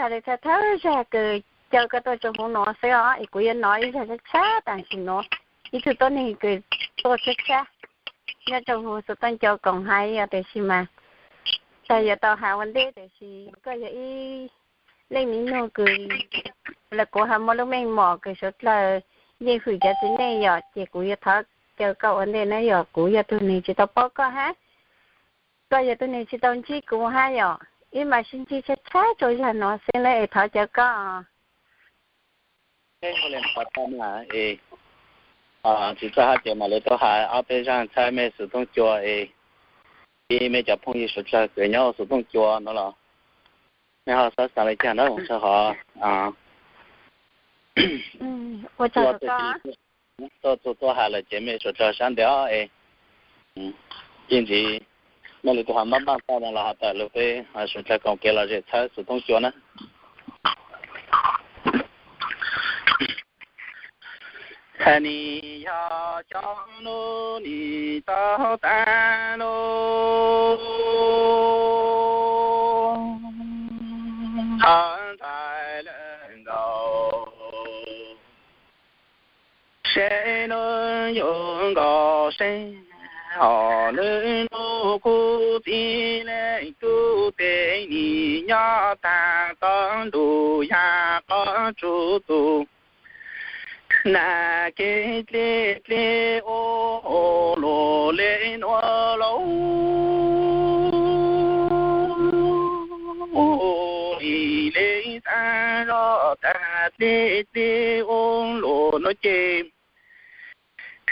txhaj li txhaj thawj zag kws caw koj tuaj rua huv nuav xwb os, es kuv yuav nov ib zag tshab tshab tam sim nuav, ib tug tuab neeg kws tuaj tshab tshab nyob rua huv xov tooj cua koom hais yog tiam sis mas txhaj yuav tau has ua ntej tiam sis koj yog ib leej miv nug kws lawv kuv has muaj lub meej mom kws suav dlawg yeej hwm cov txiv neej yom, ces kuv yuav thov caw koj ua ntej na yog kuv yog tug neeg tsis tau paub koj hab, koj yog tug neeg tsis tau ntsib kuv hab yom, ib mas sib ntsib tshab tshab rua zag nuav xwb na es thov caw koj. Tsis txawj hab ces mam li tuaj has ob peb zag txhawb mej xov tooj cua es ib mej cov phooj ywg suav dlawg kws nyob xov tooj cua nuav los mej ho xav xav le caag na, hov tuaj txug tuaj has lawm ces mej suav dlawg sab ntev os es ib ntsis mej li tug ho npaj npaj tau los has tawm lug peb suav dlawg koom kev lom zem txhawb xov tooj cua na. Has nim yog cov nub nim tau tag lug, ho ntxhais lawm nkaus, seb nub yuav nkaus seb, ho nub nub kuv txiv leej tub tej nim nyob tag tom ntuj yag qhov tsua tus, nag kev dleb dleb ua luam le nuav lauj, lim le tag zog tag dleb dleb ua luam nuav ces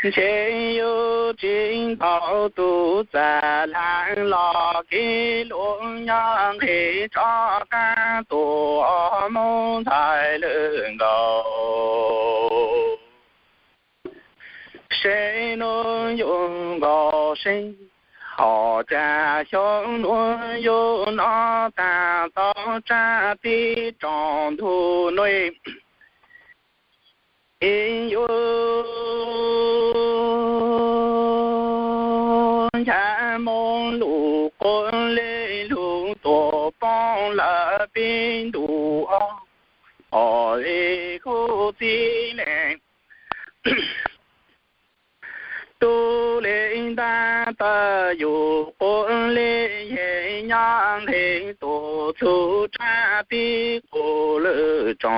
ntshe yuav tsis ntaus tus txas lag los kev luam nyob nqis rov qab tuaj mus ntxhais lawm nkaus, seb nub yuav nkaus seb, ho cas xyov nub yuav noj tag tau tsab teb rau ntug nuav es yuav ncha mus lug quas le lug tuam pob lawm peb ntuj os, ho le kuv txiv le tub le ntab tawm yug quas le yeg nyob nqis tuaj txug tsab teb quas lawm tso,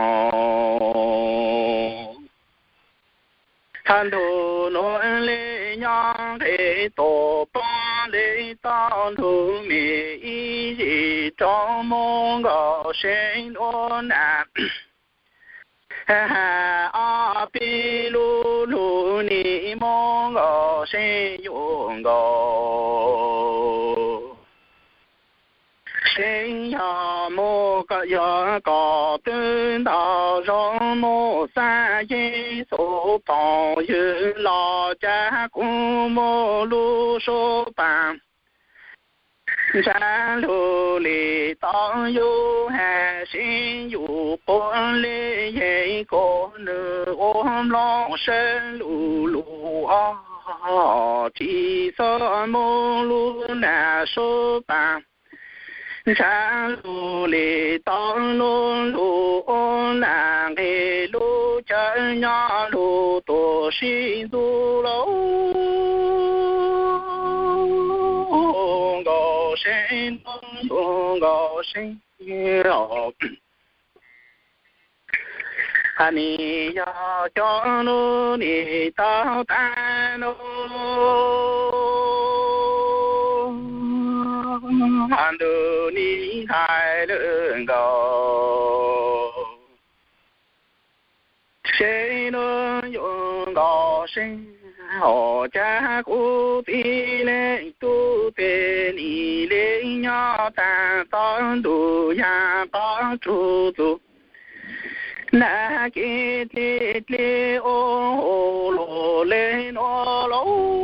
thaum ntug nuav le nyob nqis tuaj pob le tau nrug mej ib zig rov mus nkaus seb nub nag, has ob peb lub lug nim mus nkaus seb yuav nkaus seb yog mus kom yog kom twb ntau zaug mus xab yej xub phooj ywg los cas kuv muaj lub suab pam ntshav lug li tau yug has seb yug quas le yeg kuas nwg ua mloog sab lug lug os, tsis txhob mus lub nag suab pam ntshav lug li tau lub lug ua nag nqis lub cawv nyob lug tuam sib ntxub lauj, nkaus seb nub yuav nkaus seb os. Has nim yog cov nub nim tau tag lug, ho ntug nim ntxhais lawm nkaus, seb nub yuav nkaus seb, ho cas kuv txiv leej tub tej nim le nyob tag tom ntuj yag qhov tsua tus, nag kev dleb dleb ua luam le nuav lauj,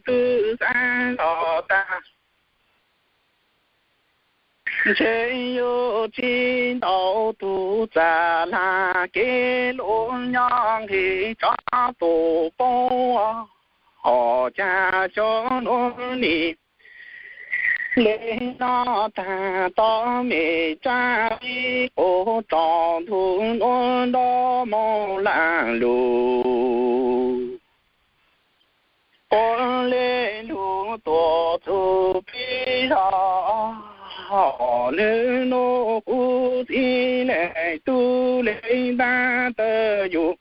twb xaav zog tag ntshe yuav tsis ntaus tus txas lag kev luam nyob nqis rov tuaj poob, ho cas xyov nub nim Le noj tag tau me tsab pib quav tso ntug nuav nrov moog laag lug. Quav le lug tuaj txug peb zog, nwg nub kuv txiv leej tub leej ntaab tawm yug.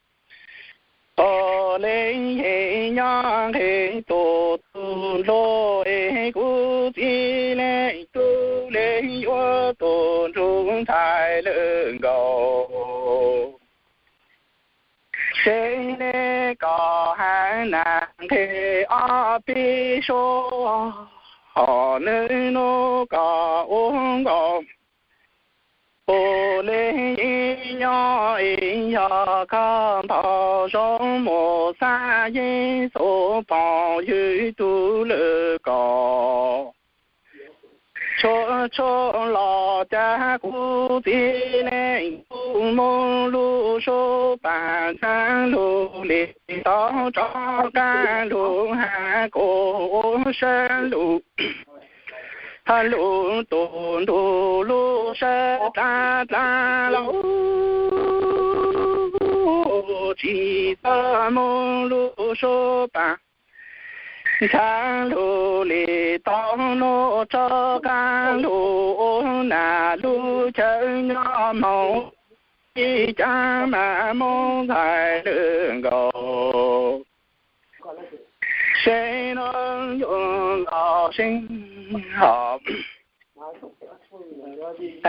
Quav le yeej nyob nqe tuaj txug ntuj es kuv txiv leej tub leej yuav tuaj nrug ntxhais lawm nkaus. Seb le koj has nag nqe ob peb suab, hos nwg nub koj ua nkaus. Quav le yeej nyob es yog koj ntaus zoo mus xaav yeej xub poom ywg tug lawm koj. Tshuav tshuav los cas kuv txiv leej tub moog lug sub pam ntshav lug le tau rov qaab lug has kuv ua sab lug. Has lug tuaj nrug lug sab dlaab dlaab lauj, tsis txawj moog lug sub pam ntshav lug le tau nuav rov qaab lug ua nam lug chaw nyob moog, ib caag mas moog ntxhais lawm nkaus. Seb nuav yuav nkaus seb hos,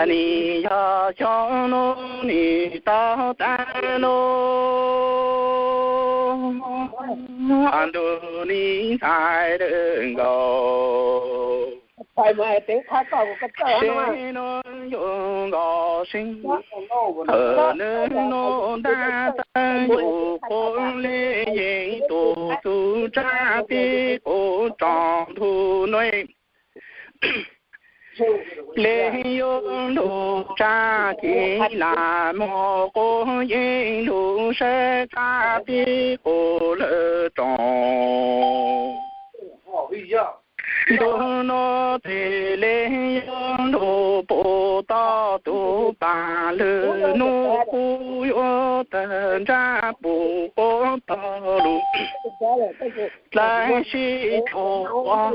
nim yog xyoo nuav nim tau taag nuav, nrug nim ntxhais lawm nkaus. Seb nuav yuav nkaus seb, hos nwg nub ntaab tawm yug quav le yeej tuaj txug tsab pib quav tso ntug nuav. Le yuav lug tsab kis lam moog quav yeej lug saib tsab pib quav lawm tso. Ntuj nuav tes le yuav lug puv tau tug paag, lwm nub kuv yuav tawm ntsab puv quav tau lug. Dlai sib tshuam,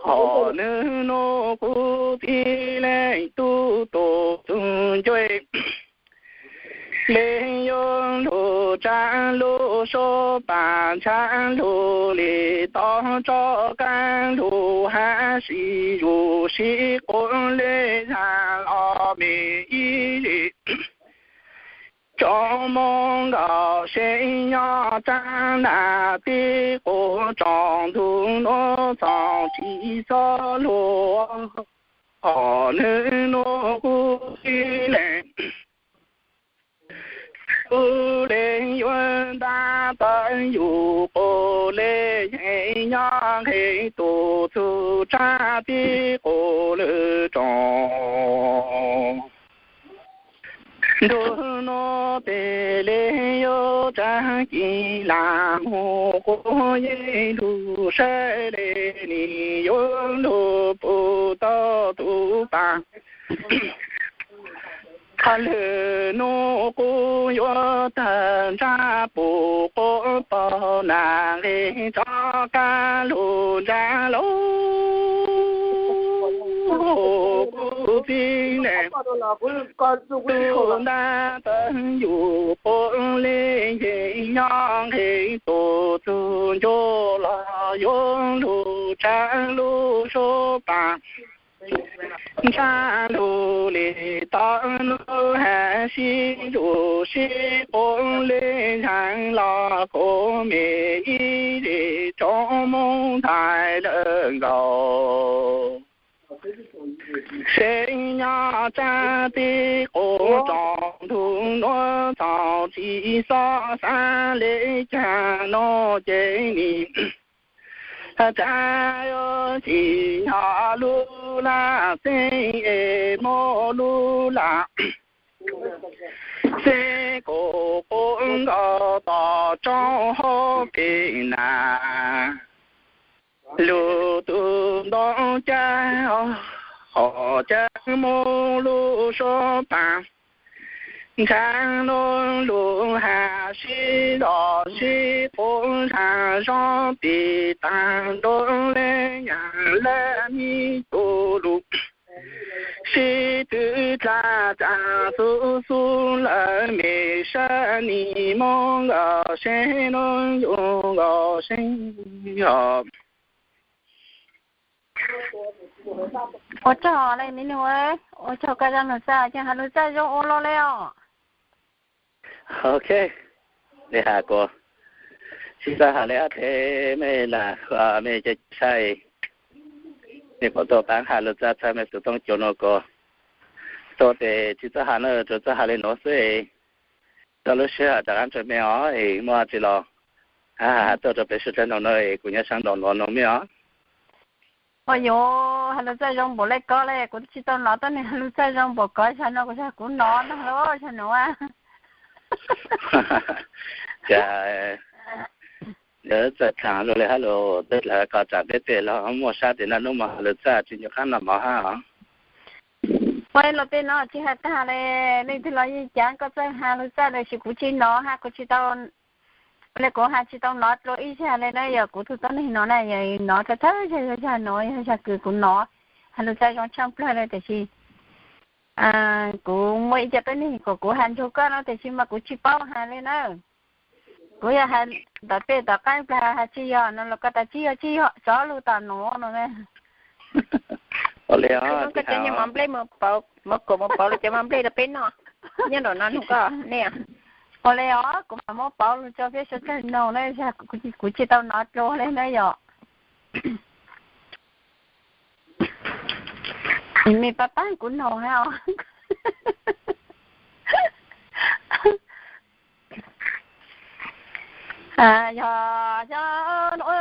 hos nwg nub kuv txiv leej tub tuaj txug ncuav. Le yuav lug tsab lug sub pam ntshav lug le tau rov qaab lug has sib zug sib quav le yaag los me ib le. Tsoom moog nkaus seb nyob tsab nam teb quav tso ntug nuav txog tsis xob lug, hos nwg nub kuv txiv leej tub le yuav ntaab tawm yug quav le yeej nyob nqe tuaj txug tsab pib quav lawm tso. Ntuj nuav tes le yuav tsab kis lam moog quav yeej lug saib le nim yuav lug puv tau tug paag. Has lwm nub kuv yuav tawm ntsab puv quav tau nam nqe rov qaab lug ntsab lauj, kuv txiv leej tub ntaab tawm yug quav le yeej nyob nqe tuaj txug ncuav los yuav lug tsab lug sub pam ntshav lug le tau nuav has sib zug sib quav le yaag los kuv me ib le tsoom moog ntxhais lawm nkaus. Seb nyob tsab teb quav tso ntug nuav txog tsis xob xaav le caag nuav ces nim tsab yuav tsis nyob lub laj xeeb es muab lub laj xeeb kuv quav nkaus tom roob hauv peg nam. Lug tug ntoo cag qhov cawm mus lub suab paj, ntshav ntuj lub hav sib zog sib qub, ntshav zog pib tag nrho, lawv nyas lawv me cuj lug, sib tw dlaj tsa xub xub, lawv me sab nim mus nkaus seeb, hnub yus nkaus seeb os. Ua tsaug le me nus, ua tsaug koj zaj lug txaj, ces has lug txaj zoo ua luaj le os. Ok, le has kuv tsis txawj has le ob teg, mej lam mej cov saib, mej pom tau qaab has lug txaj txhaj mej xov tooj cuag no kuv, tau tes tsis txawj has na, tsuas txawj has le nuav xwb. Txog lub sij hawm rov qaab ntsib mej os, es muaj dab tsi los has tuaj rau peb sawv dlawg mloog na, es kuv nyob sab nraud nuav mloog mej os. Ua yuav has lug txaj zoo npaum le koj le, kuv tsis tau nov tuab neeg has lug txaj zoo npaum koj, zag no kuv zag kuv nov ntag lauj, zag nuav. Cas lawv txawj thaam lug le hab lug, tej dlaag koj tsaam peb tej los muaj sab tes naj nub mog has lug txaj tsis nco qab noj mov hab os. Ua los tej no tsis has tag le, leej twg los yeej cav koj txawj has lug txaj lawm, tiam sis kuv tsis nov hab kuv tsis tau, le kuv has tsis tau nov dlua ib zag le na, yog kuv tug tuab neeg no na yog nov thawj thawj zag, yog zag no yog zag kws kuv nov has lug txaj zoo tshaj plawg le, tiam sis kuv muaj ib co tuab neeg kom kuv has nrug koj no, tiam sis mas kuv tsis paub has le na. Kuv yog has tom tej tom qaab plag has tsis yog no los koj tas tsis yog tsis yog, tso lug tom nuav no. Ua le os, koj cov nyuag mov nplej, mov kaum mov pauv los cov mov nplej rau peb noj nyob nraum no nug koj ne. Ua le os, kuv mam muab pauv lug tso peb sawv dlawg noog na, kuv tsis tau nov dlua le na yom. Me pab pab kuv noog hab os. Yog xyoo nuav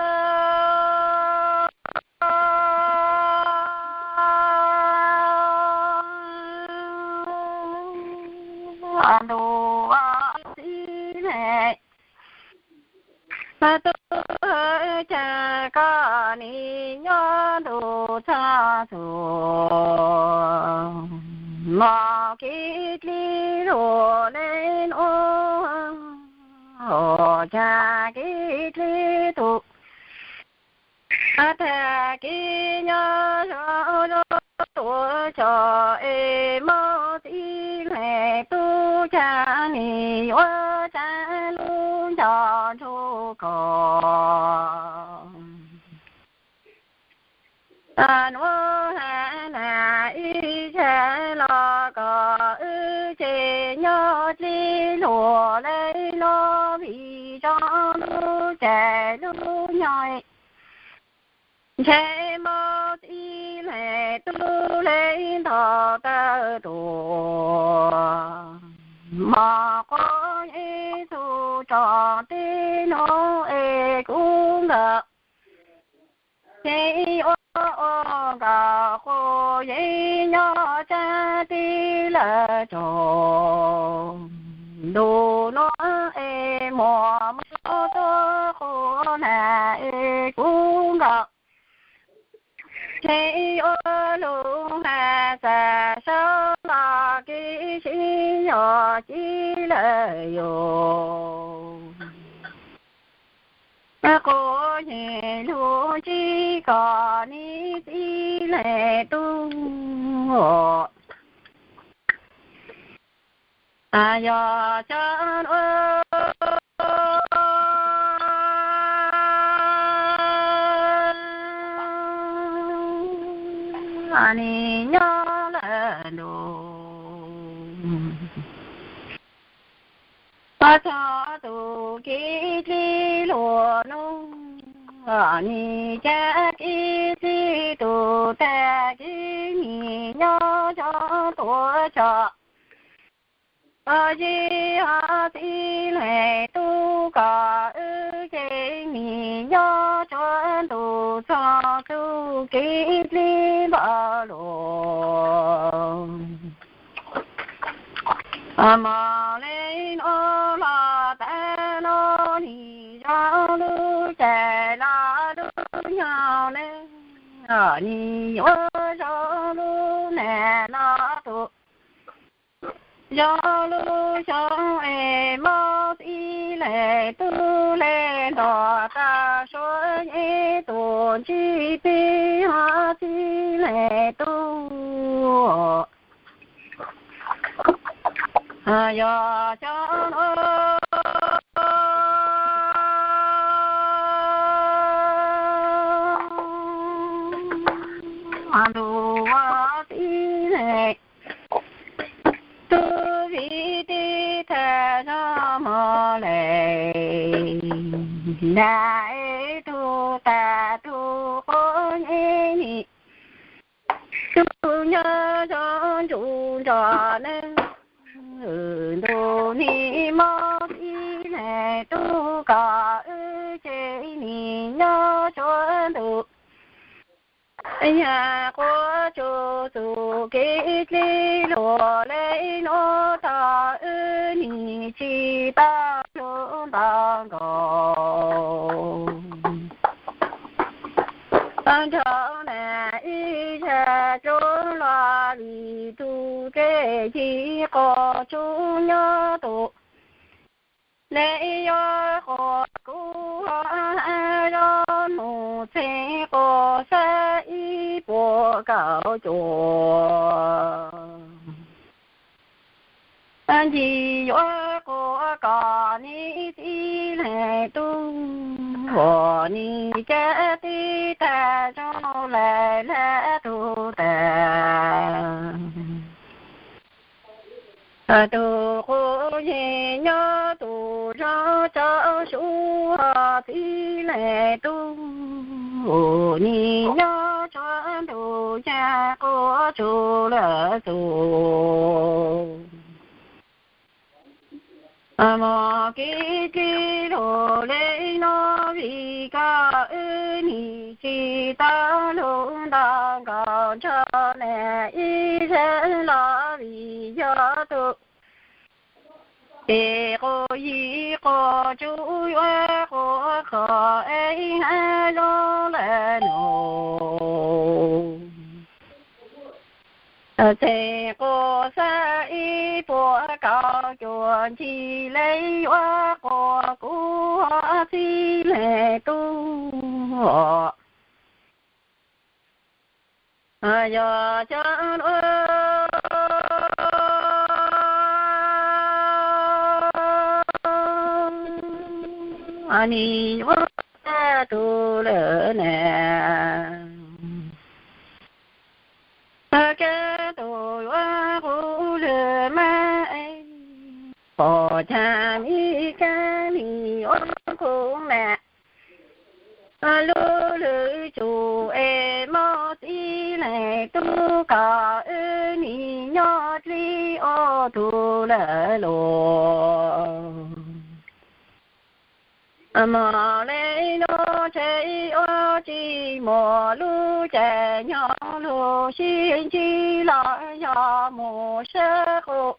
ntuj txib le, tub cav koj nim nyob ntuj txhab txhua, mos kev dlib luag le nuav, cav kev dlib tug, tag kev nyob zoo zoo tuaj tso, es mos txib le tub cav nim yuav tsa lub ncauj nrug koj. Nuav has nas ib zag los koj wb ces nyob dlib luag le nuav, vim zoo lub caij lub nyoog, ntshe mos txib le tub le nto tawg tuaj, mos quav yeeb txhub tso tib nub es kub nkawm, yeej ua ua nkawm quav yeeb nyob tsab tib lawm tsaug, ntuj nuav es muaj mob tuaj quav nas es kub nkawm, yeej ua lug has xav sau los kev sib yog txib lawm yus, quav yeeb lug ntsib koj nim txib le tub. Yog xyoo nuav nim nyob lawm ntuj, txog tus kev dlib luag nuav, nim cav kev dlib tug, tag kev nim nyob zoo tuaj tso, yeej ho txib le tub, koj wb ces nim nyob tsua ntuj txhua txug kev dlib npaum luag. Mos le nuav los tag nuav nim zoo lub caij los lub nyoog ne, nim yuav zoo lub no tus zoo lub xyoo es mob txij leej tub, leej ntuag tag suab yeej tus ntsib peb ho txij leej tub. Yog xyoo ntuj txij leej tub, vim tib thaj zoo mog leej, nag es tug tag tug quav yeej nim tug nyob zoo nruj nrog neeg. Ntuj nim mob txij leej tub, kom wb ces nim nyob tsuav ntuj. Yog quav tsuj txuj kev dleb luag le nuav tog, wb nim tsis tau lug ntaus nkaus. Nrog nag ib zag tsuav los li tug dlej ci quav tsuj nyob tus, le yuav quav kuv hab zoo nug txheej quav xab ib puas kaum cuaj. Ncig yuav quav kom nim txij leej tub, ua nim caj tib tag zoo lawm lawm tug tag. Tug quav yeej nyob tus zoo tsaus sub, txij leej tub nim nyob tsuav ntuj yag quav tsuj lawm txuj. Muaj kev dleb luag le nuav vim koj wb nim tsis tau lug ntaus nkaus nrog nag ib zag los vim yog tug es quav yig quav tsuj yuav quav kom es hab zoo lawm nuav. Txheej quav xab ib puas kaum cuaj ncig le yuav quav kuv txij leej tub. Yog xyoo ntuj nim yuav tag tug lawm na, kab tug yuav quv lwg mas, pom cag mi kab nim yuav quv mas. Lub lwg tsum es mob txij leej tub, kom wb nim nyob dleb ua tug lawm los. Mog le nuav tsev ua tsis muaj lub caij nyoog lug sib ntsib los yog mus sab qus.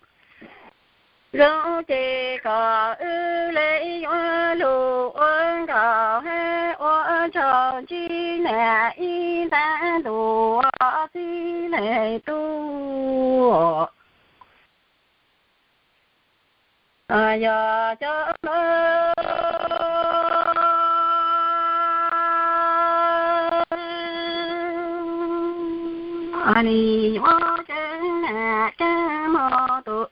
Zoo ces kom wb le yuav lug ua nkauj hab ua nraug ntsib nag ib ntaag ntuj txij leej tub. Yog cov nim yuav tseeb na kab mog tus,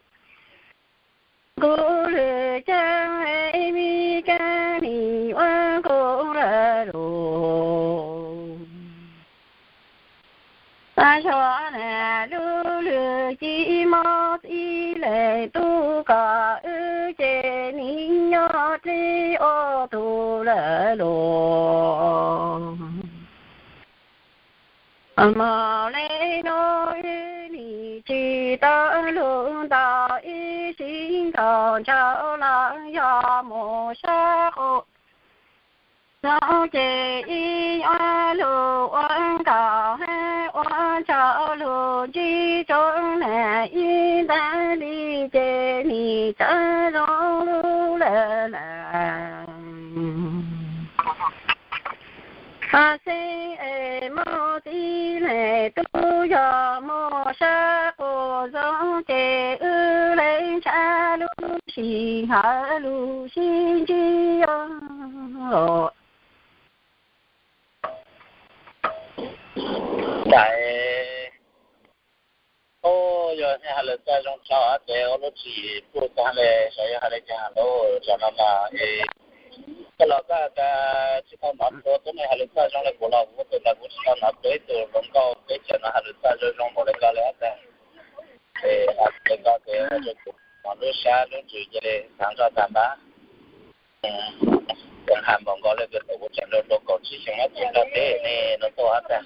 kuv lwg cab mi kab nim yuav kuv lawm lug. Tag zog na lub lwg ci mob txij leej tub, kom wb ces nim nyob dleb ua tug lawm lug. Mog le nuav wb nim tsis tau lug ntaus ib sim nkaus nraug los yog mus sab qus. Zoo ces ib yuav lug ua nkauj hab ua nraug lug ntsib tsoom nag ib ntaag li ces nim txawv zoo lug lawm lawm. Hos xeeb es muaj tib leeg tub, yog muaj sab quas zoo ces wb le ntshaw lub sij hawm lub sib ntsib os. Tais, o, yog nej hais lus txaj zoo tshaj ces ua lub tswv yim kuj tag li, xyov yog hais li cas lawm. Tam no mas es koj los koj tas tsis tau hnov dua, twb nej hais lus txaj zoo li kuv los kuv tus los kuv tsis tau hnov dua ib tug hluas nkauj teb chaws no hais lus txaj zoo zoo npaum li koj li os. Ces hais li koj ces ua rau kuv hnov lub sab lub ntsws cia li xav nrog tag npab. Hais npaum nkaus li kuv tseem hluas hluas kaum tsib xyoos no ces nrog teb nej no tuaj tag.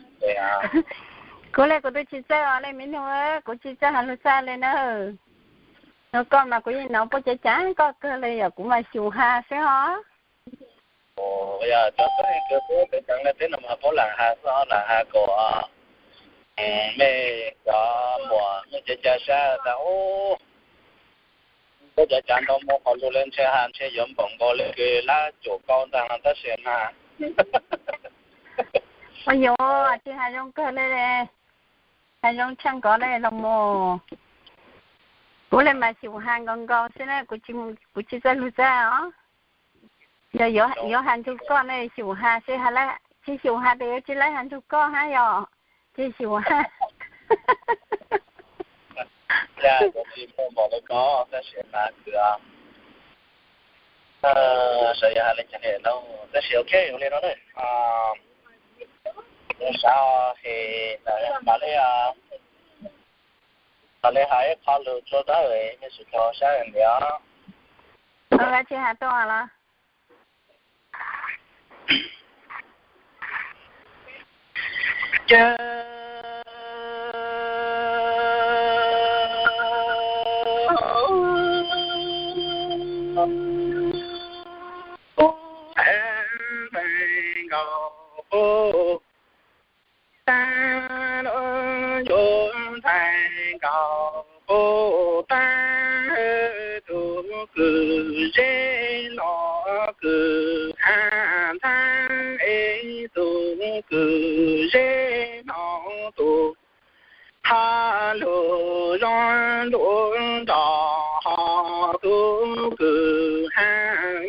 Kuv li kuv twb tsis txawj os li me nug, kuv tsis txawj hais lus txaj li na. Nug koj mas kuv yeej hnov puab cav cav koj kawg li, yog kuv mas xyum ha xwb os. Yog cov tub kws tub teb chaws ntiaj teb no mas puab lam ha xwb, lam ha kom mej cov muam mej cav cav sab tas ub, puab cav cav ntau mus qhov lug li ntshe ha ntshe yuav npaum nkaus li kws lab cum kau ntag no tab sis mas. Ua yuav tsis hais zoo kawg li, hais zoo tshaj nkaus li los mus. Kuv li mas xyum ha nkaus nkaus xwb na, kuv tsis txawj lug txaj os. Yog yuav hais nrug koj ne xyum ha xwb, tsis xyum ha tes yuav tsis laib hais nrug koj hab yog, tsis xyum ha. Yog kuv tsis muaj npaum li koj tab sis mas kws xyov yog hais li cas li no, tab sis ok li no na. Sav es mam li, mam li hais ib qho lug rua dawb, nej sawv daws saib ntxiv os. Tsis has tuaj los. Ces ntxhais nkaus qub, tab lub ncuav ntxhais nkaus qub tab, tus kws zeb no kws ha ntxhab es tus kws zeb no tus ha lug zoo ntuj nrog, ho tus kws ha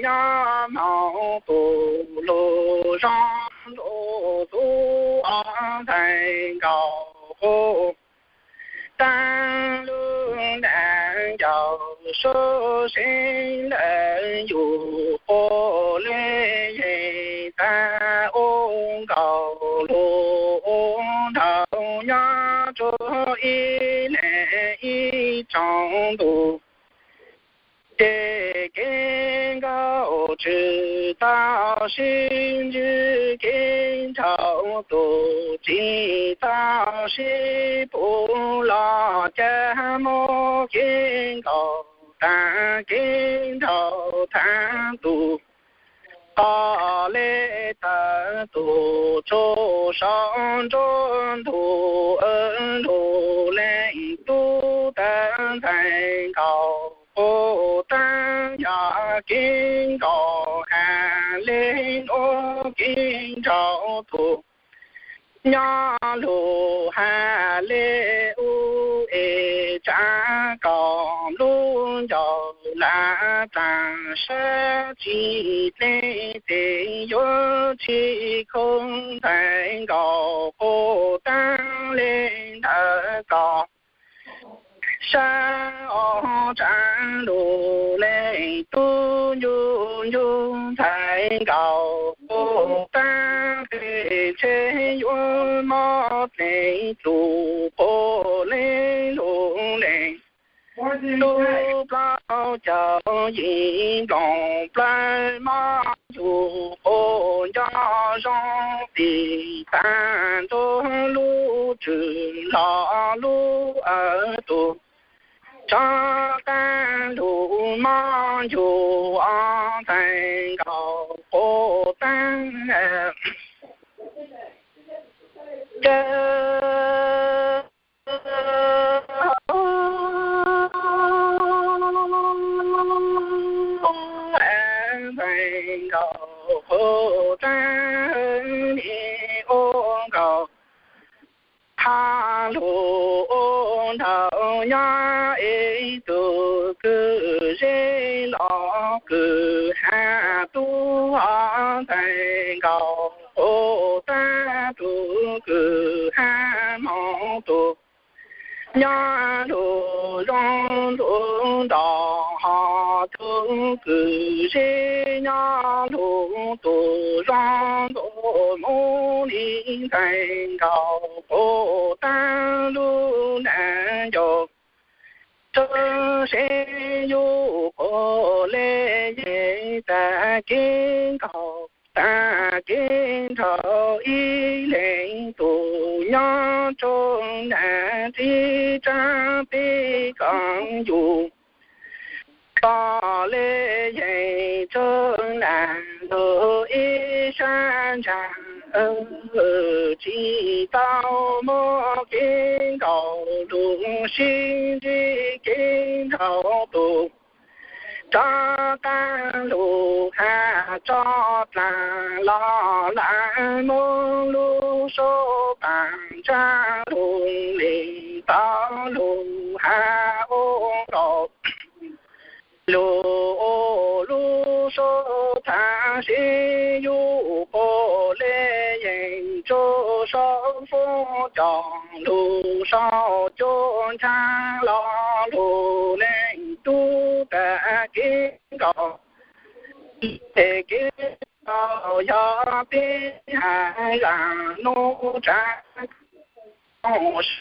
nyob moog tus lug zoo ntuj. Tus ob ntxhais nkaus qub, tab lub ntaag ncaus sub seb lawv yug puas le yeej tag, ua nkaus lug ua nraug nyob rua ib leeg ib tsoom ntuj. Ces kev nkaus tshwm tau sib ntsib, kev nraug tus tsis tau sib pub los cas muab kev nkaus tag, kev nraug tag tus. Qos le tawm tus tsuj sau nruab ntug, lug leej tub tawm ntxhais nkaus qub tag, yog kev nkaus has le ua kev nraug tus. Nyob lug has le ub es tsav kaus lub ncauj lam tag, sab tsis dleb tes yuav tsis khov. Ntxhais nkaus qub tag le ntawd ko, sab ob tsav lug leej tub ncu ncu. Ntxhais nkaus qub tag, peb ntshe yuav mob dleb tus, puas le lug leej tub plaub caug yim nplooj plawg, mob yug puas nco zoo tim tag, nrug lub tswv los lub awv tus. Tso qab lug mob yug, ob ntxhais nkaus qub tag, caw ntxhais nkaus qub tag li. nyob ib tug kwv zeb los kwv ha tub ho ntxhais nkaus quas tag tug kwv ha mob tug nyob lug zoo ntug nrog ho tug kwv zeb nyob lug tug zoo ntug mob li ntxhais nkaus quas tag lub nag ncaus tso seb yug quas le yeej tag kev nkaus tag kev nrog ib leeg tug nyob tso nag tib tsab peb koom yug tso le yeej tso nag lug ib sab ntsa tsis tau muaj kev nkaus lug sib ntsib kev nrog tug tso qab lug ha tso dlaag los lawv muab lub suab paag tsa lug le tau lug ha ua nkaus lug ua lub suab tag seb yug quas le yeej tso sau foob coj lug sau cuab ntsha los lug leej tub tag kev nkaus le kev nkaus yog peb has zag nuj tsa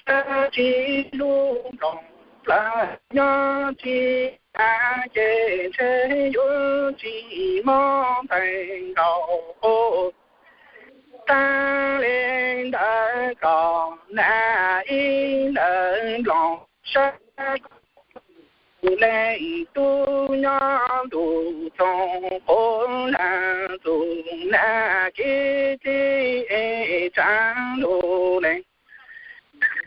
sab tsis lub nplooj plawg nyob tsis tas ces ntshe yuav tsis mob ntxhais nkaus quas tag le ntawd kom nag ib lawv nplooj sab leej tub nyob ntuj txoos quas lag txug nag kev teb es tsav lug leej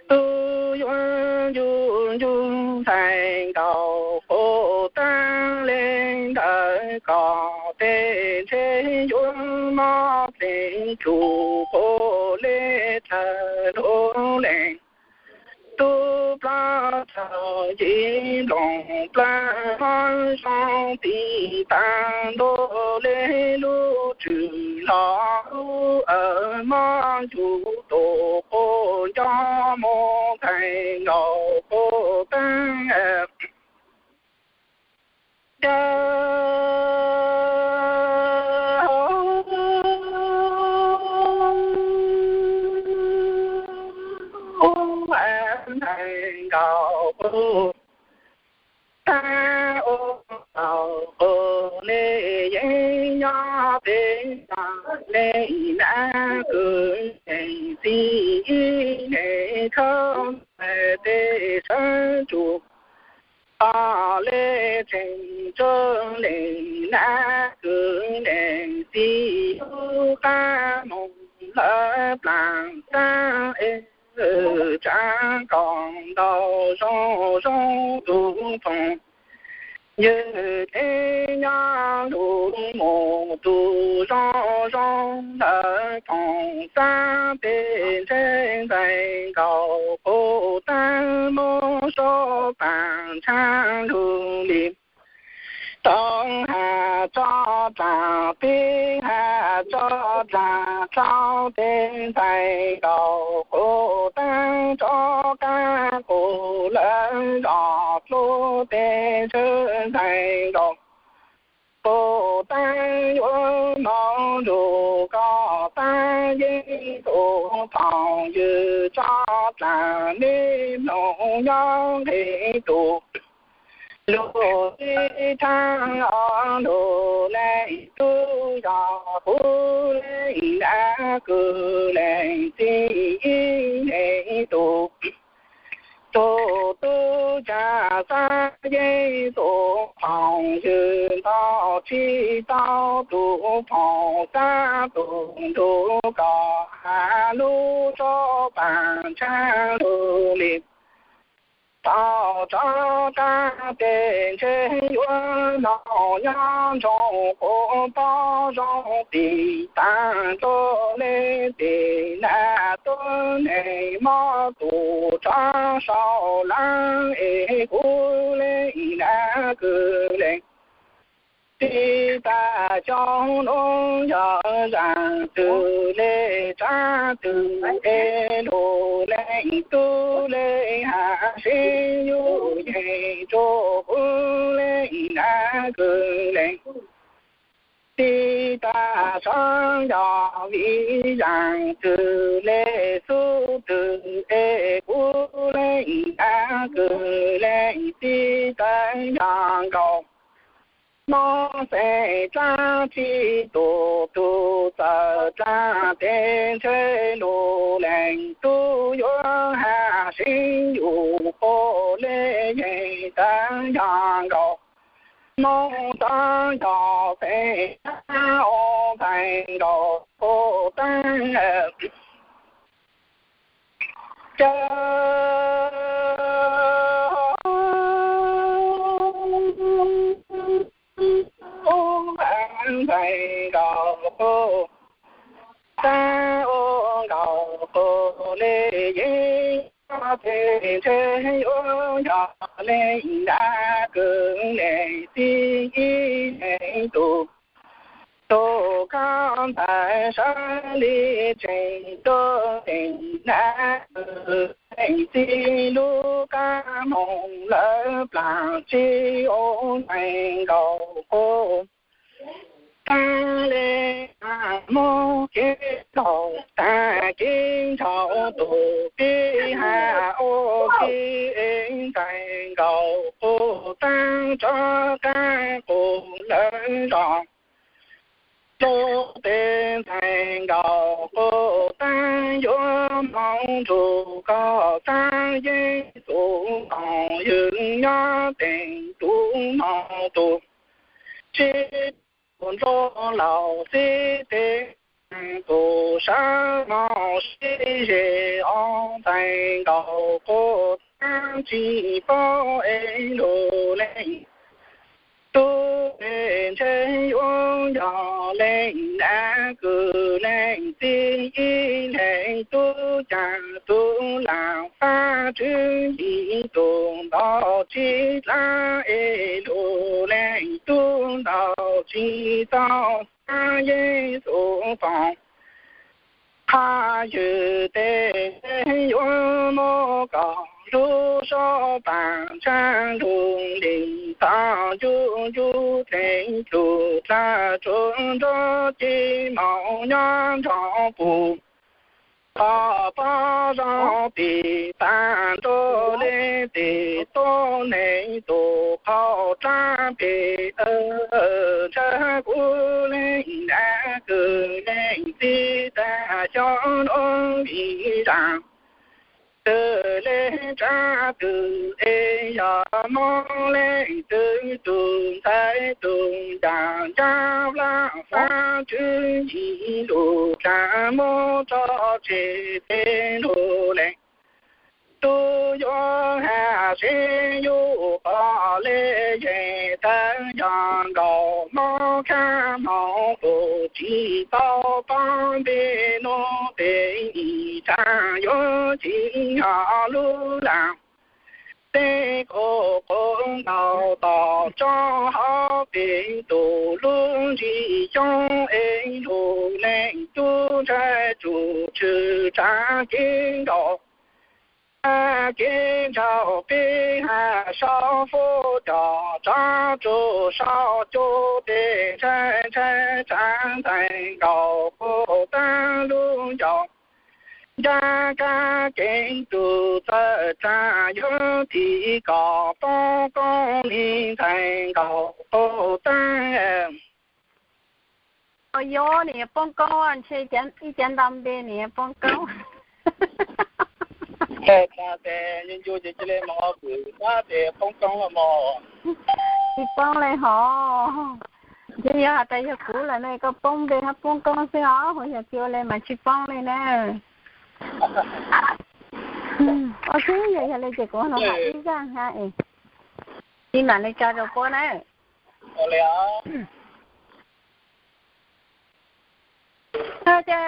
tub yuav ncu ncu ntxhais nkaus quas tag le ntawd kom tej ntshe yuav mob pleev tsum quas le txhawm lug leej tub plab txhawm yim nplooj plawg mob zoo tis taag ntuj le lub tswv los lub awv mob ncu tus quas nco mus ntxhais nkaus quas tag yawg ntxhais nkaus quas tag ua nkaus quas le yeej nyob peb tag le nab kwv leej txiv ib leeg khawb ntawm tej sawv tsuj tog le tseem tsuj leej nab kwv leej txiv yug qab moog lawv plaag tag es tsav kom ntau zoo zoo tug phooj ywg dleb nyob lug mus tug zoo zoo lawv phooj xab peb ntshe ntxhais nkaus quas tag muab suab paag tshab lug li tau has tso dlaag peb has tso dlaag tau tej ntxhais nkaus quas tag tso qab quas lawv zog dlub tej ntshe ntxhais nkaus quas tag yuav moog nrug koj tag yeej tug phooj ywg tso dlaag mej mloog nyob nqe tug lug tib thaab o lug leej tub yog huv leej nab kwv leej txiv ib leeg tug tug tub tsav xab yeej tug phooj ywg ntog tsis tau tug phooj xab tug nrug koj has lub suab paag tshab lug li tau tso qab tej ntshe yuav moog nyob ntsoov quas pob zoo tis taag nrho le tes nab tu neeg mob tus tsov saum lawv es kuv leej nab kwv leej tij tag xyoo no yog zam twg le tsab twg es lug leej tub leej hav sib yuj yeej rua kuv leej nab kwv leej tij tag sab yog vim zam twg le xub twg es kuv leej nab kwv leej tij tag yog nkaus mob xeeb tsab tsi tus tug txawm tsa tes ntshe lug leej tub yuav hav sib yuj quas le yeej tag yog nkaus mob tag yog xeeb tsab ua ntxhais nkaus quas tag cav ua ntxhais nkaus quas tag ua nkaus quas le yeej tag ntshe yuav yog leej nab kwv leej tij ib leeg tug tug kab ntxhais sawv li tseem tuaj teem nab kwv leej tij lub qab moog lawv plam tsi ua ntxhais nkaus quas tag le hab muab kev laug tag kev ntshaum tus peb hab ua peb ntxhais nkaus quas tag rov qab quas lawv zos lub teb ntxhais nkaus quas tag yuav moog nrug koj tag yeej xus nkoos ywg nyob teem tus no tus tsi tus nraug laus xib teg tus sab mob sib ze ua ntxhais nkaus quas tag tsi paub es lug leej tub es ntshe yuav yog leej nab kwv leej tij ib leeg tub cav tub lam fab tswv yim tus ntaus tsi dlaab es lug leej tub ntaus tsi txaus tag yeej xus foom qhov ywg teg yuav muab koj lub suab pam tshaj lug li tau ncu ncu teg lug dlaab tsuas nrov ci moos nyob nrog pum qhov pob zeb tim tag nrho le tim tuab neeg tus qhov dlaab pem ntsha kuv leej nab kwv leej tij tag xyoo nuav vim zam twg le tsab twg es yog mob leej twg tug ntxhais tug ncaj ncaj vaj fab tswv yim lug dlaab muab tso tseg teg lug leej tub yuav hab sib yuj quas le yeej tag yog nkaus mob khab moos tus tsi tau pob npe nuav teg ib tsam yuav tsi yog lub lam teb quas quas nkaus tom tsob hauv peg tus lub ntsis xyoob es lug leej tub ntshai tsum tshwm tsam kev nkaus tag kev ntshaum peb hab sau fuab cov tsov rua sau cua teg ntshai ntshai tsam ntxhais nkaus quas tag lub ncauj ncaj kab kev tug txawm tsa yuav tim kom poob koob li ntxhais nkaus quas tag. Au yuav, nws yuav poob koob, ntshe ib cav ntau npe nws yuav poob koob. Tes ncu ncu ces cia li moog kwv tab tes poob koob los mog. Tsis poob li hov. Ntshe yog has tas yog kuv lawm ne, koj poob npe hab poob koob xwb os, yog tsis ua li mas tsis poob li na. Ua xwb yog, yog li ces kuv los hais ib zaj hab es tsis mam li tso rau puab na. Ua li os. Ces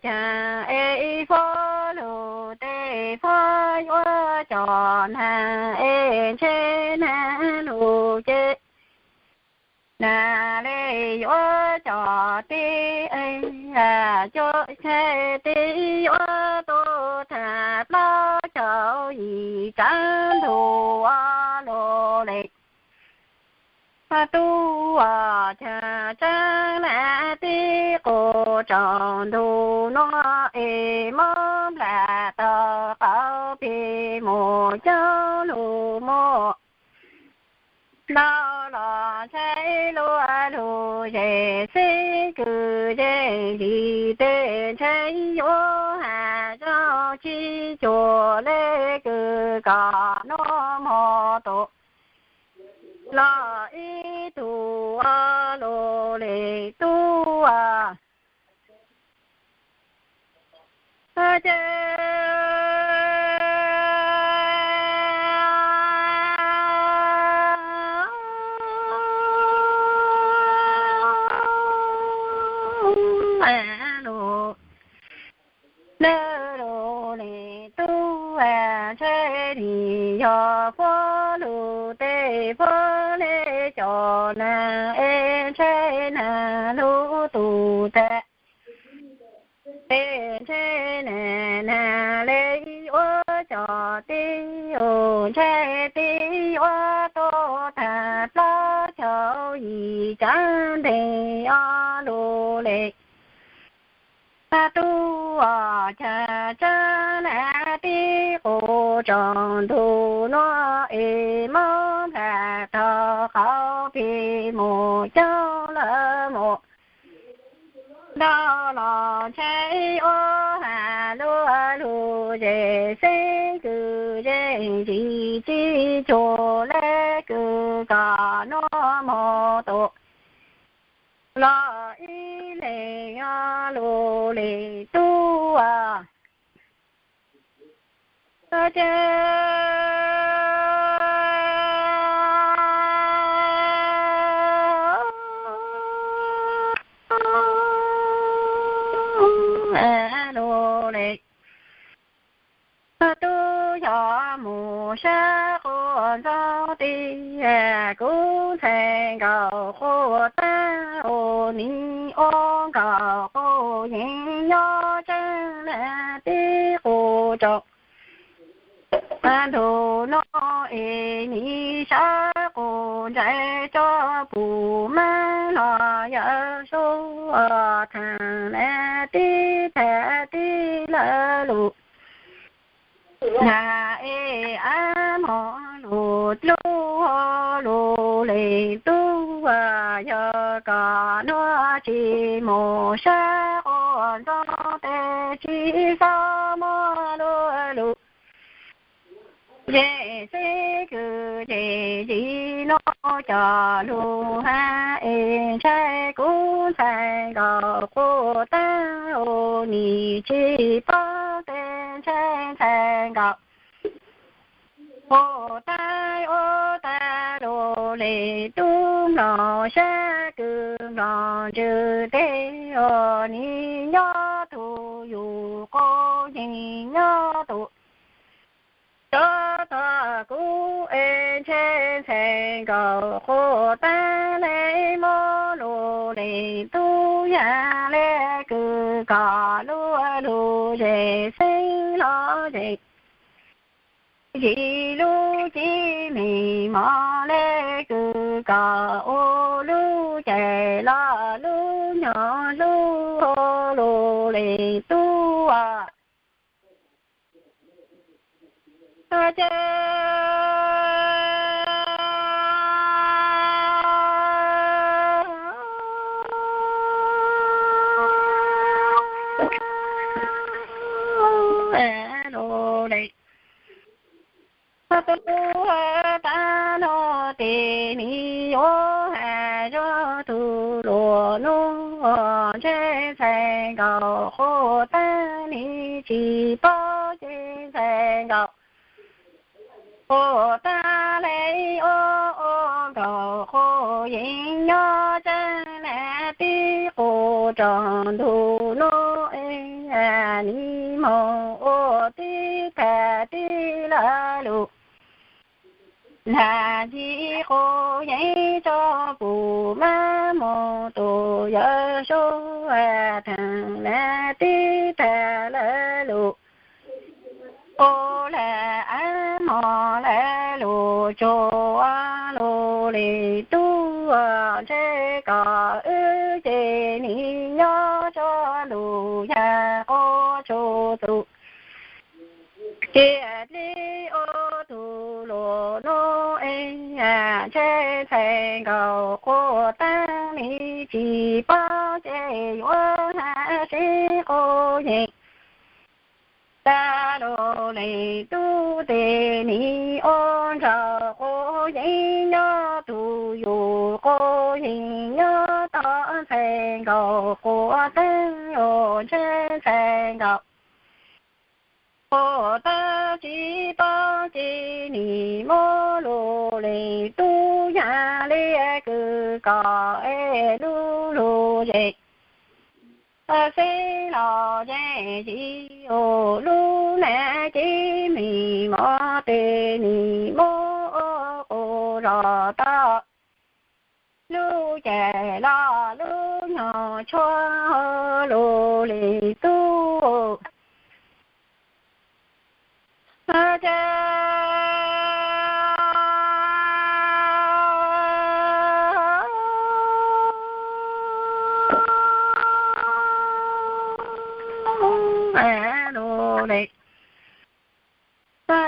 cas es ib fab lug tej fab yuav cov nag es ntshe nag lug ces nag le yuav cov tib cuj ntshe tib yuav tuag tag plaub caug yim tsab ntug ua luaj li. Tub ua cas tsab nag tib qus tsaus ntug nuav es mob nplas tau qauv peg mus coob lug muaj nto los ntshai luaj lug zes xib kws zes zis tej ntshai yuav has zaug tsib cuag le kws kom nuav moog tus los ib tug ua luaj li tub ua ces lug le lug li tub ua ntshe nim yog fab lug tej fab le cov nag es ntshe nag lug tug tag es ntshe nag nag le yuav cov tib ua ntshe tib yuav tuag tag plaub caug yim tsab nteg ua luaj li. Tub ua cas tsab nag tib qus tsaus ntug nuav es mob nplas tau qauv peg mus coob lawm mus nto los ntshai yuav has luaj lug zes xib kws zes zis tsib cuag le kws kom nuav moog tus los ib leeg ua luaj li tub ua ces luaj li tub yog mus sab quas ntxoov tid kuv ntxhais nkaus quas tag ua nim ua nkaus quas yees nyob tseeb nag tib qus tsaus ntug nuav es nim sab quas ntsais tso pum mab los yawm suab thaam nag tib tag tib lawv lug nag es ab mog lug dlub lug li tub ua yog kom nuav tsis mus sab quas ntxoov tej tsis xob muab luaj lug zes xib kws zes zis nuav cov lug hab es ntshai kuv ntxhais nkaus quas tag ua nim tsis paub tej ntshai ntxhais nkaus quas tag ua tag luaj li tub mlom sab kws mlom ntsws tej ua nim nyob tug yug quas yees nyob tug cov tog kuv es ntshe ntxhais nkaus quas tag le mob luaj li tub yag le kws kom luaj lug zes xeeb los zes zis lub cib mim mos le kws kom ua lub cais los lub nyog lub luaj li tub ua ces luaj li tub ua tag nuav tes nim yuav has zog tug luas nuav ua ntshe ntxhais nkaus quas tag nim tsis paub ces ntxhais nkaus quas tag le ua ua nkaus quas yees nyob tseeb nag tib qus tsaus ntug nuav es nim mus ua tib thaj tib laj lus. Lam ncig quav yeeb rau puj mab mus tus yawg Suav Theej, lam tib thaj laj lus. Ua lam ab mos laj lus tsuag lus li tub, ntshe kom wb ces nim nyob tso lus yam quav tsuag tus. Cia li ua tus luag nuj es ntshe ntxhais nkauj quav teeb li tsis paub ces yuav hais sib quav yeeb. Tag lus li tub, tes nim ua nraug quav yeeb nyob tus yus quav yeeb nyob tod, ntxhais nkauj quav teeb os ntshe ntxhais nkauj quav teeb tsis paub ces nim muab lus li tub yam li kwv kom es lub lus zes xeb los zes zis ua lub nam ces me mos tes nim muab quav zos tod. Lub caij los lub nyoog tshuav lus li tub. Ces lus li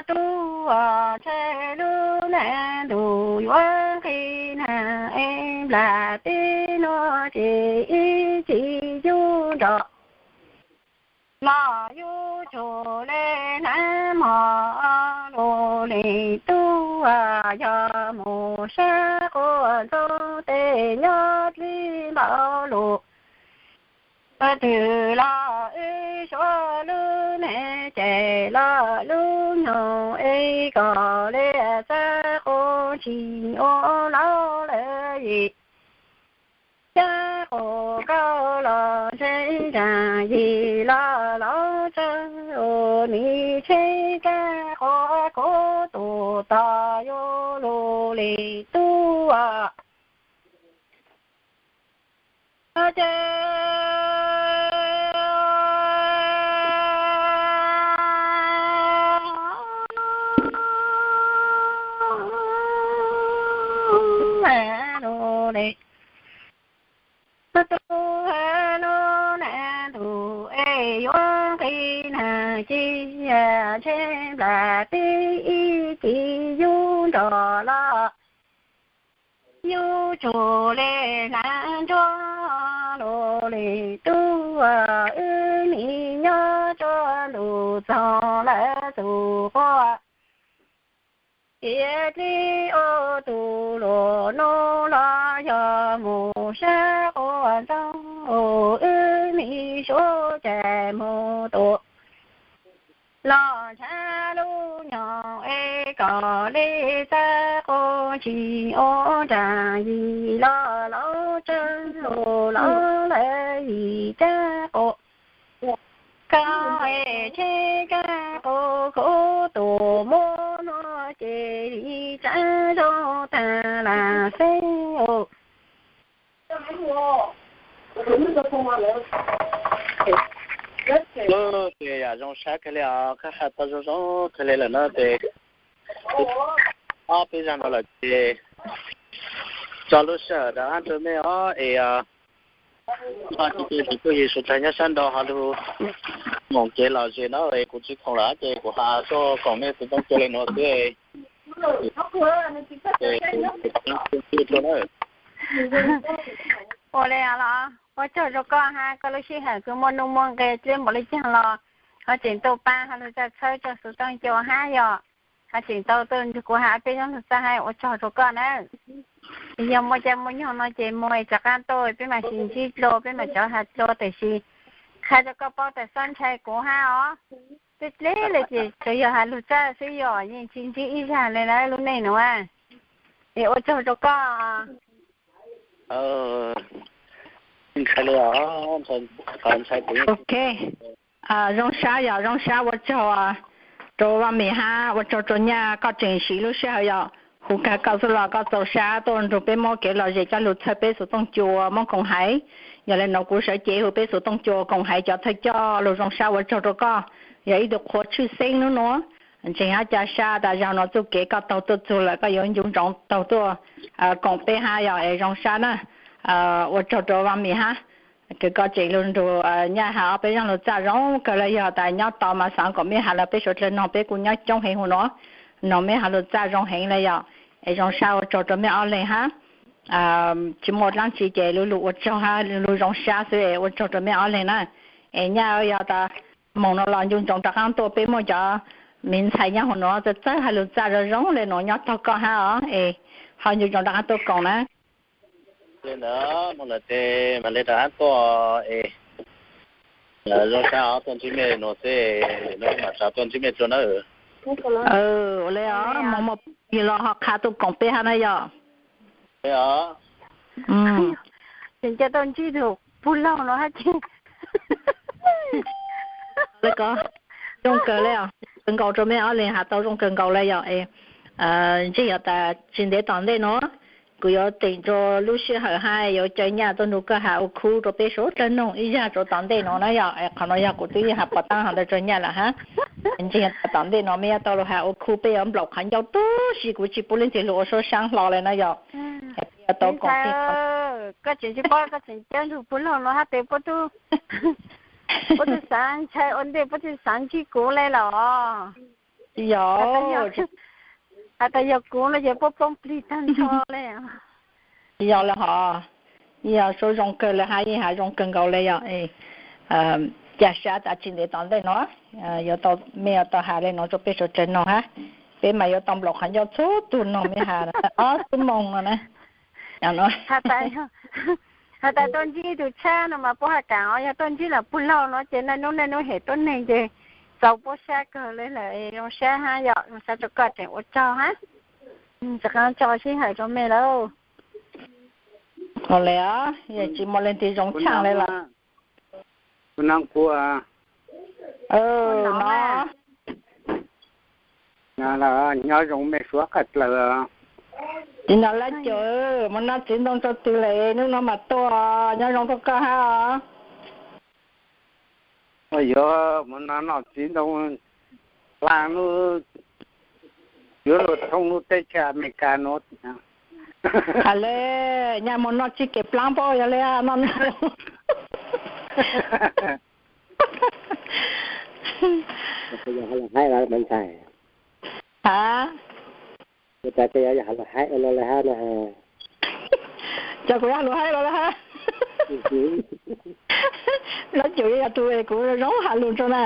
tub, ntshe lub nam ntuj yuav nqis nag es nplas teb nuav ces ib txhis yub nrov los yub tsuag li hnab mos. Lus li tub, yog mus sab quav ntxoog tes nyob dlib npaum lus twg los wb suav lub neej ces los lub nyoog es kom li xab quav tsis ua laub lawm yim. Cab quav kaub los ntshe nraag yim los laub tsawg, nim tsheb kab quav kuv tus tod yuav lus li tub. Ces lus li tub, lub nam ntuj es yuav nqis nag ces ntshe nplas teb ib txhis yub nrov los yub tsuag li hlaav ntsuab. Lus li tub, wb nim nyob tsuag ntuj txog lawm tus quav cia dlib ua tus luag nuj los yog mus sab quav ntxoog, wb nim suav cais mus tua los ntshav lub nyoog es kom li xab quav tsis ua nraag yim los laub tsawg, laub lawm yim cab quav koj es tsheb kab quav kuv tus muab nuav ces li tsav zoo tag lam xeb. Ces yam zoo sab kawg li os, koj has tau zoo zoo kawg li lawm na ces ob peb zag no lawm ces tso lub sij hawm rov qab rau mej os es koj tsis cia kuj yig sawv daws nyob sab nraud ho lug moom kev lom zem na es kuv tsis khoom lawm ces kuv has tuaj koom mej xov tooj cia li nuav xwb. Ua li los ua tsaug rau koj hab, koj lub sij hawm kws muaj nuj muaj nqe dleb npaum li caag los ho tseem tau pab ho lug txhawb txhawb tso xov tooj cia hab yog ho tseem tau tuaj nrug kuv has peb zag lug txhawb hab, ua tsaug rau koj na. Yog muaj caij muaj nyoog no ces moog rov qaab tuaj peb mam sib ntsib dlua, peb mam cov has dlua, tab sis qha rau koj paub tas xob ntshai kuv hab os. Dleb dleb le ces tsuas yog has lug txhawb xwb, yog yeej tsis ntsib ib zag le na lub neej nuav. Es ua tsaug rau koj. Ntshai li os, ntshai kuv yeej tsis Zoo sab yog zoo sab, ua tsaug rau Vaj Mim hab ua tsaug rau Nyaj koj tseem siv lub sij hawm yog hu kag koj xub los koj txaus sab tuaj nrug peb muab kev lom zem coj lug txhawb peb xuv tooj cua Moob Koom Haiv. Yog le nuav kuv sawv cev hu peb xuv tooj cua Koom Haiv cov thawj coj lug zoo sab ua tsaug rau koj. Yog ib tug qhua tshwj xeeb nub nuav, ntseeg hab ca sab tas zaum nuav txuj kev koj taug tuaj txug lawm koj yuav ncu ntsoov taug tuaj koom peb hab yog es zoo sab na. Ua tsaug rau Vaj Mim hab, kws koj tseem lug nrug Nyaj has ob peb zaj lug txaj zoo kawg le, yog tas nyob tos mas xaav koom mej has los peb suav dlawg noog peb kuj nyob coob heev huv nuav, noog mej has lug txaj zoo heev le yom. Es zoo sab ua tsaug rau mej ob leeg hab. Tsis muaj dlaab tsi ces lug lug ua tsaug hab lug zoo sab xwb es ua tsaug rau mej ob leeg na. Es Nyaj yog tas moog nuav los ncu ntsoov rov qaab tuaj, peb muaj cov miv ntxhais nyob huv nuav txawj txawj has lug txaj zoo zoo le nuav nyob taug koj hab os, es ho ncu ntsoov rov qaab tuaj koom na. Li ntawd mus lawm ces mam li rov qaab tuaj es zoo sab os, tuaj ntsib mej nuav xwb, nuav mam rov tuaj ntsib mej dlua nawb. Ua le os, moog moog yog los ho qha tuaj koom peb hab na yom. Tseem ca tau ntsib tug puj laug no hab ces le ko zoo kawg le os, kawg nkaus rau mej ob leeg has tau zoo kawg nkaus le yom. Ntshe yog tas tsis ntev tom ntej nuav kuv yuav teem rua lub sij hawm hab yuav caw Nyaj tuaj nrug koj has ua khub rua peb suav dlawg noog ib zag rua tom ntej nuav na yom. Qhov nuav yog kuv twb yeej has pov taab hov ntawd rua Nyaj lawm hab. Ntshe yog tas tom ntej nuav mej yuav tau lug has ua khub, peb yuav nplaum qhov ncauj tub si, kuv tsis pub leej twg lug ua suab saab hlo le na yom. Peb yuav tau koom, koj tseem tsis paub, koj tseem cab nrug puj laug no hab tes puab tub, puab tub xaav ntshai ua ntej, puab tub xaav ntsib kuv le los. Yog, has tas yog kuv no ces puab poob plig tag nrho le. Yog le hov, yog suav zoo kawg le hab, yeej has zoo kawg nkaus le yom. Ca sab tas tsis ntev tom ntej nuav yuav tau, mej yuav tau has le nuav rua peb suav dlawg noog hab. Peb mas yuav tau nplaum qhov ncauj txhua tug noog mej has ob xuab moos no na. Has tas tuaj ntsib ib tug tshab no mas puab has kaam os, yog tuaj ntsib los puj laug no ces niaj hnub niaj hnub hem tuab neeg ces txaus puab sab kawg le lawm. Zoo sab hab yom, zoo sab rua koj tseem ua tsaug hab. Rov qaab tso sij hawm rua mej lawm. Ua le os, yeej tsis muaj leej twg zoo tshaj le los. Nyob zoo mej suav dlawg. Tsis nov lab caum, mus noj txiv ntoo rua twg lawm, hnub no mam tuaj, nyob zoo rua koj hab os. Yuav mus noj txiv ntoo, dlaa hnub yuav luag thoob lub teb chaws Amelikas nuav. Has le, Nyaj mus noj txij kev plaab pob yog le noj no. Yog has lug haib los le hab no. Cov kuv yog has lug haib los le hab. Lab caum yog tug kuv zoo has lug rua na.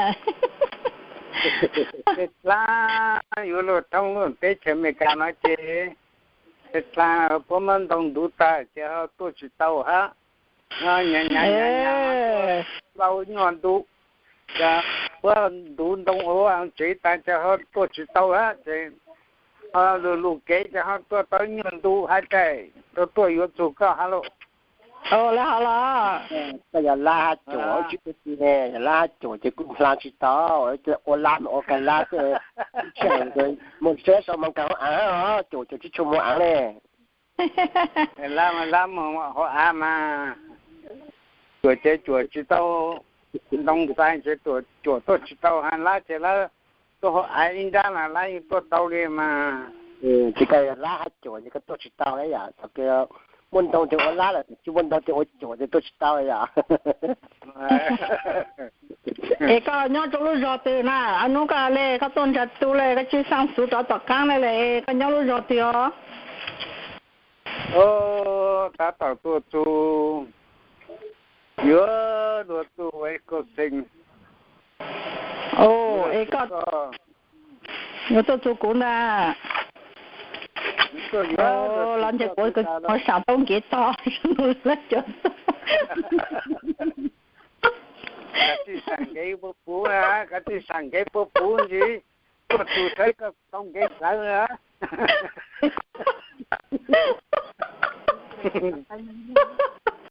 Tej dlaa yuav luag thoob lub teb chaws Amelikas no ces tej dlaa puab muab ntoo ntuv tag ces ho tuaj tsis tau hab. Nyav nyav nyav nyav, lau nyuaj ntu, puab ntuv ntoo ua tsev tas ces ho tuaj tsis tau hab ces ho lug lug kev ces ho tuaj tau nyuaj ntu hab ces tuaj tuaj yuav txug koj hab lauj. Lawv hov los, koj yog lab hab caum, tsis ua tsi ne, yog lab hab caum ces kuj hla tsis tau, ua lab mas ua kag lab xwb, ib txhia mus tsheb sau moos kag hauv av, caum caum tsis tshua mus av ne. Lab mas lab mus hauv av mas, cuam ces cuam tsis tau, ntoo txais ces cuam tuaj tsis tau, lab ces lab tuaj hauv av ib nrab mas lab yeej tuaj tau li mas. Ces koj yog lab hab caum ces koj tuaj tsis tau yom, thaum kws muaj ntoo ces ua lab lawm, tsis muaj ntoo ces ua caum ces tuaj tsis tau yom. Es koj nyob rau lub zog twg na? Hnub koj le koj tuaj nrag tu le koj tsis xaa xuv rov tom qaab le le, koj nyob lub zog twg os? Tab tom tuaj txug, yuav luag txug Wisconsin. Es koj yuav tuaj txug kuv ntag. Los ntshe kuv saam taub nkev tog. Koj txij saam nkev puab puv, koj txij saam nkev puab puv ntsis, tuaj txug saib koj tau nkev hlawv.